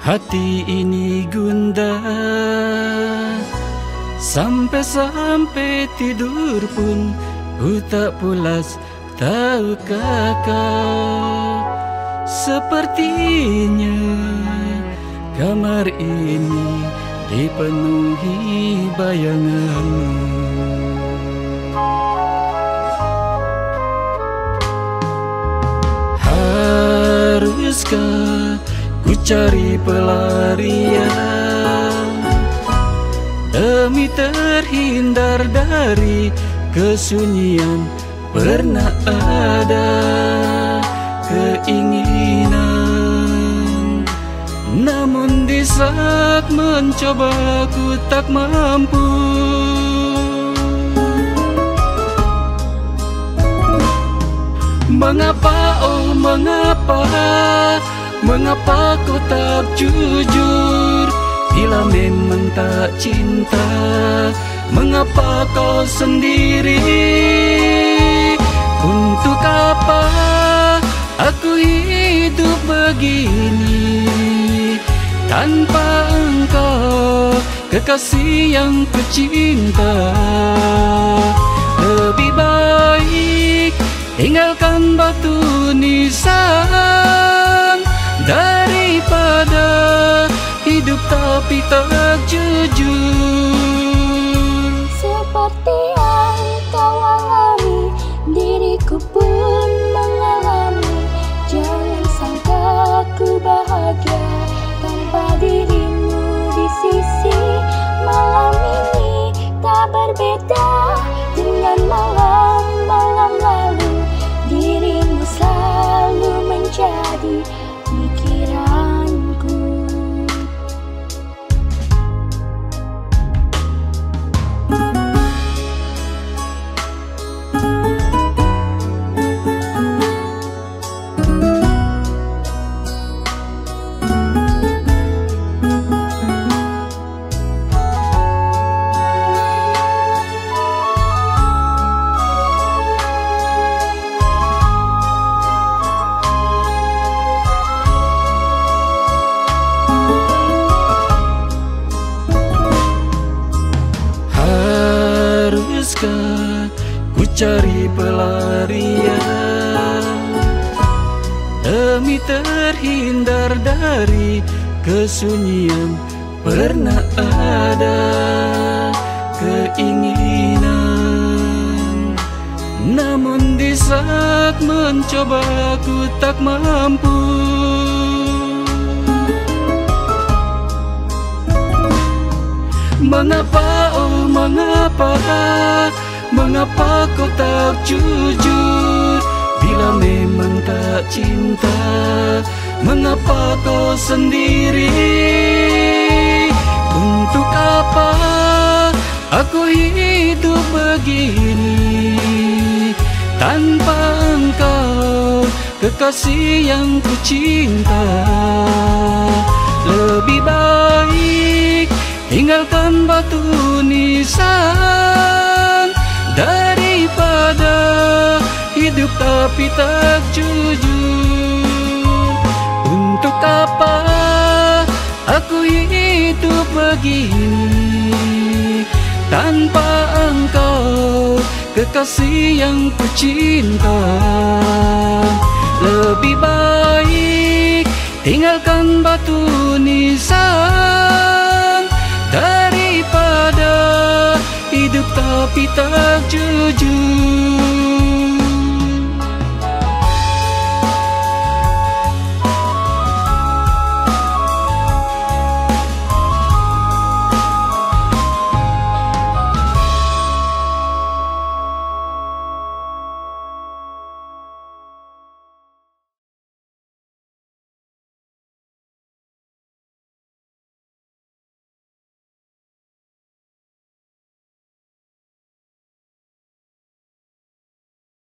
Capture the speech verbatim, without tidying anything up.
Hati ini gundah, sampai-sampai tidur pun ku tak pulas. Tahukah kau, sepertinya kamar ini dipenuhi bayanganmu. Haruskah ku cari pelarian demi terhindar dari kesunyian? Pernah ada keinginan, namun di saat mencoba ku tak mampu. Mengapa, oh mengapa, mengapa kau tak jujur? Bila memang tak cinta, mengapa kau sendiri? Untuk apa aku hidup begini tanpa engkau, kekasih yang kucinta? Lebih baik tinggalkan batu nisan daripada hidup tapi tak jujur. Seperti yang kau alami, diriku pun mengalami. Jangan sangka ku bahagia tanpa dirimu di sisi. Malam ini tak berbeda dengan malam-malam lalu. Dirimu selalu menjadi pikiranku. Haruskah ku cari pelarian demi terhindar dari kesunyian? Pernah ada keinginan, namun di saat mencoba ku tak mampu. Mengapa, oh mengapa, mengapa kau tak jujur? Bila memang tak cinta, mengapa kau sendiri? Untuk apa aku hidup begini tanpa engkau, kekasih yang kucinta? Lebih baik tinggalkan batu nisan daripada hidup tapi tak jujur. Untuk apa aku hidup begini tanpa engkau, kekasih yang kucinta? Lebih baik tinggalkan batu nisan daripada hidup tapi tak jujur.